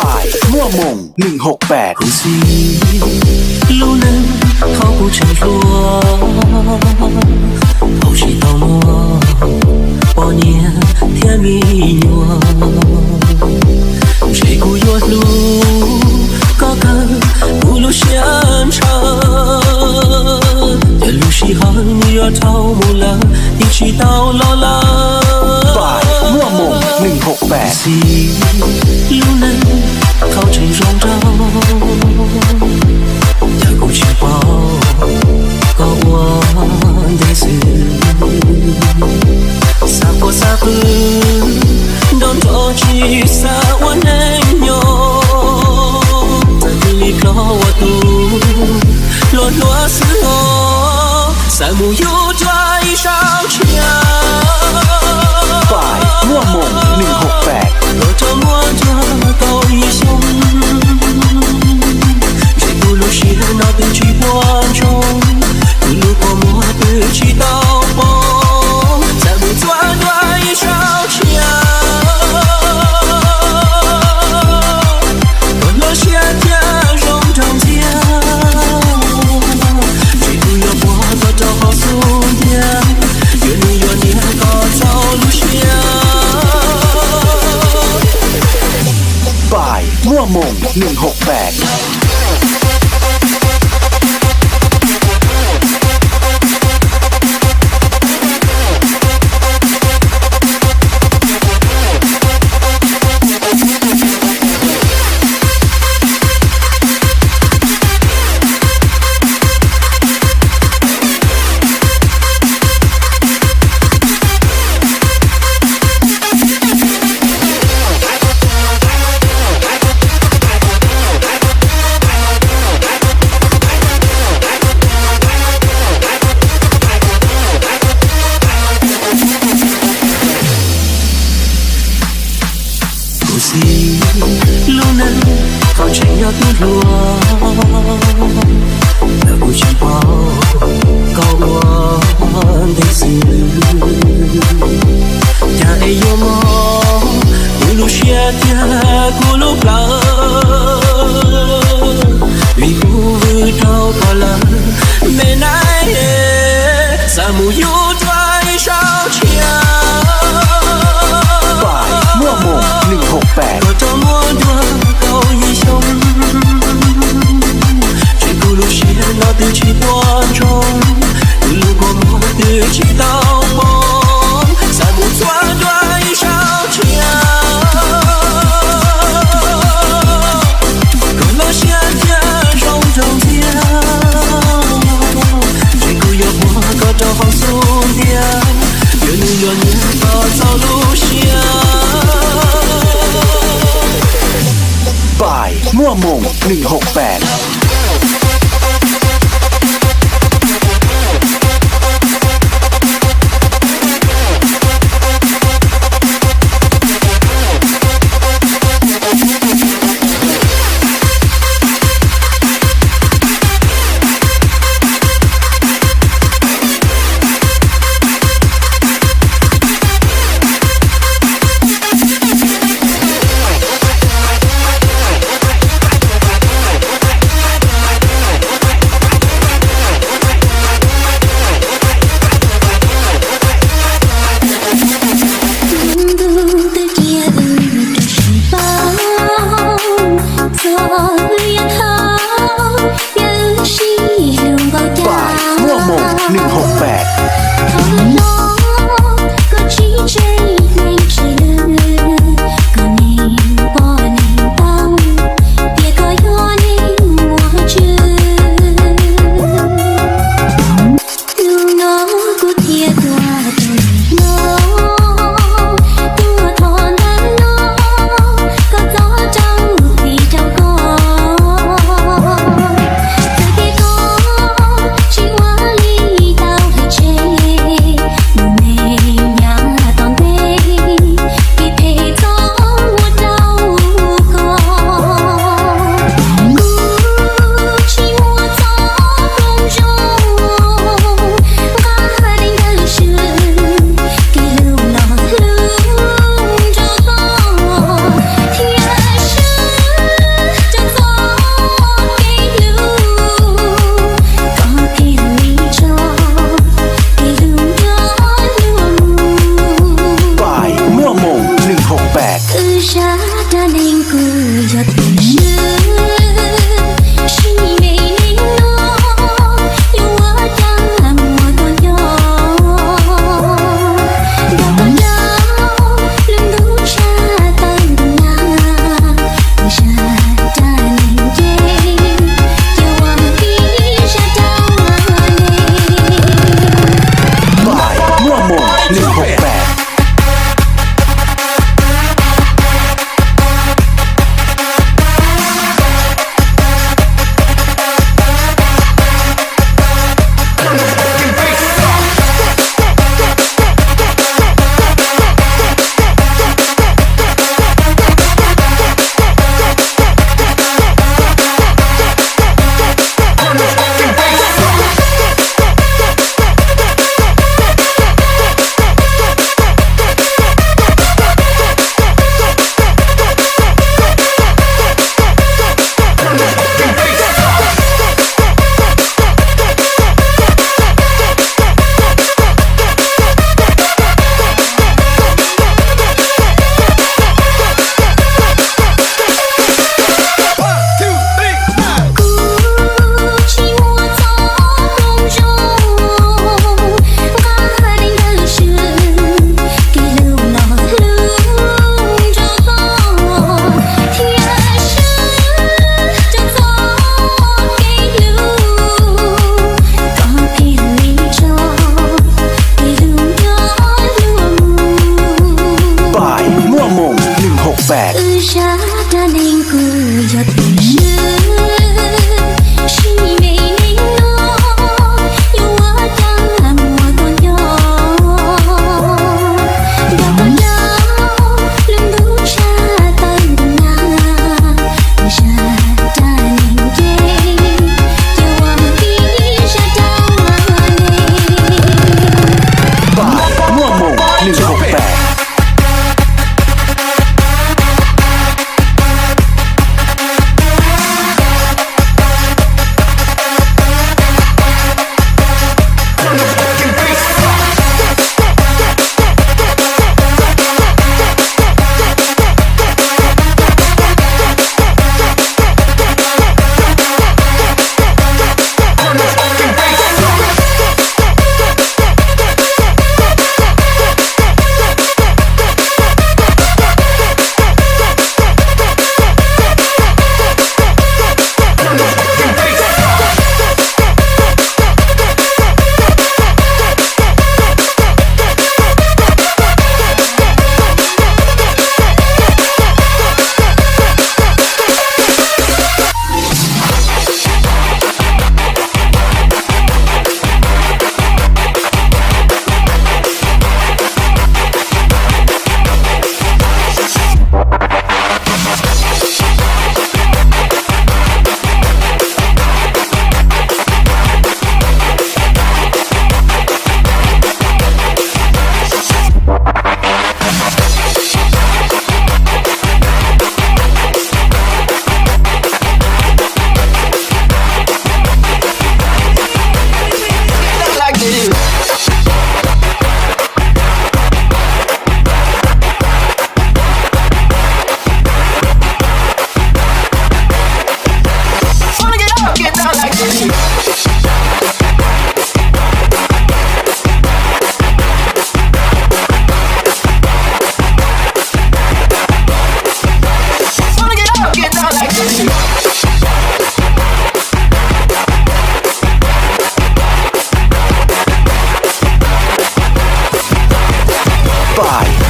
Bài Muaj Moos một không không bảy. Kuv xib lub neej thaum kuv tseem hluas, thaum tsis tau muaj poj niam thiab me nyuam, ntshe kuv yuav hlub koj kawg kuv lub siab ntshaw. Yog lub sij hawm nws yuav dhau mus lawm, yeej tsis tau los lawm. Bài Muaj Moos một không không bảy. Xib lub neej thaum tseem zoo nraug, yog kuv tsis paub koj ua ntej xwb. Xav quaj xav pw, nrov nrov tsis xav ua neej nyob, txawm cia li ploj ua tus hluas hluas xwb os, xav mus yug dua ib sab tshiab. Bài Muaj Moos một không không bảy. Los rau muab nrog tau ib xyoos, ntshe kuv lub siab no twb tsis puas ntsoog, kuv lub kua muag twb tsis tau poob, txawm mus txua dua ib sab tshiab. Koj lub siab thiaj zoo nraug ntxiag, ntshe kuv yuav muab koj rau hauv xub ntiag, yuav nws yuav niam koj txaus lub siab. Bài Muaj Moos một không không bảy. Kuv xib lub neej thaum tseem yog tub hluas, thaum kuv tsis paub koj ua ntej xwb. Cas es yuav mob kuv lub siab thiab kuv lub plawv, vim kuv vwm dhau koj lawm me nab, xav mus yug dua ib sab tshiab. Bài Muaj Moos một không không bảy. Koj rov muab nrog tau ib xyoos, ntshe kuv lub siab no twb tsis puas ntsoog, kuv lub kua muag twb tsis tau poob, xav mus txua dua ib sab tshiab. Koj lub siab thiaj zoo nraug ntxiag, ntshe kuv yuav muab koj rau hauv xub ntiag, yuav nws yuav niam koj txaus lub siab. Bài Muaj Moos một không không bảy. Bài Muaj Moos một không không bảy.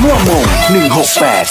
Nuaj Moomหนึ่งหกแปด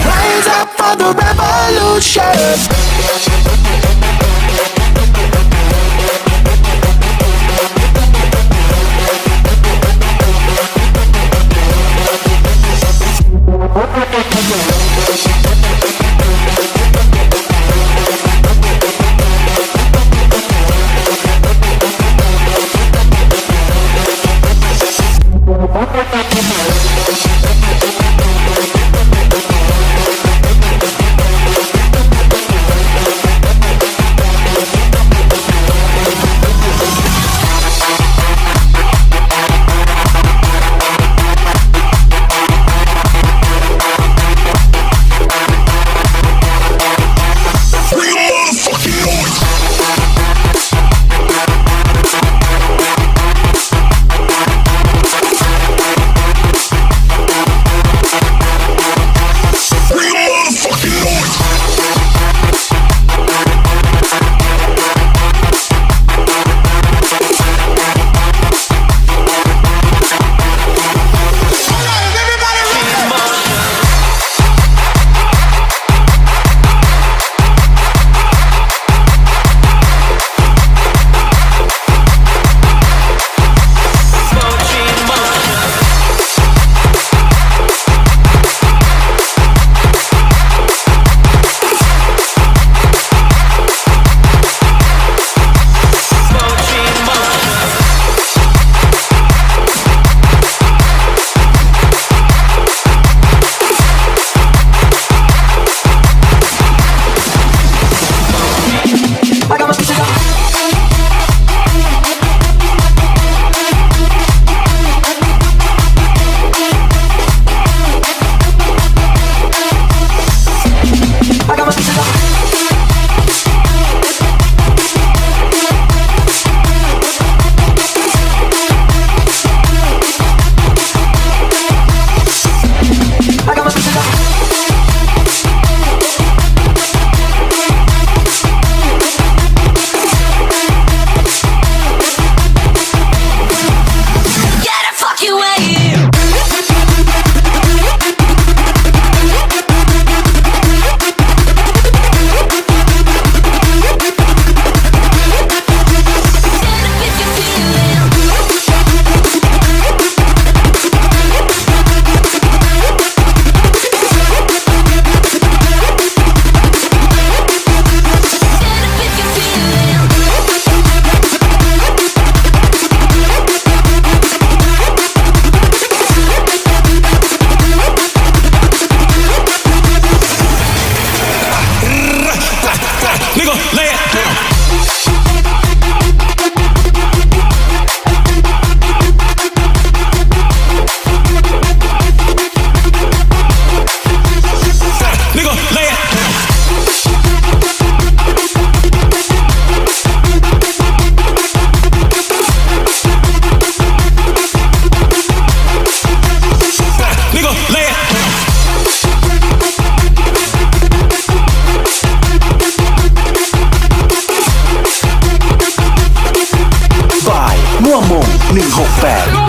Rise up for the revolution. By Nuaj Moomหนึ่งหกแปด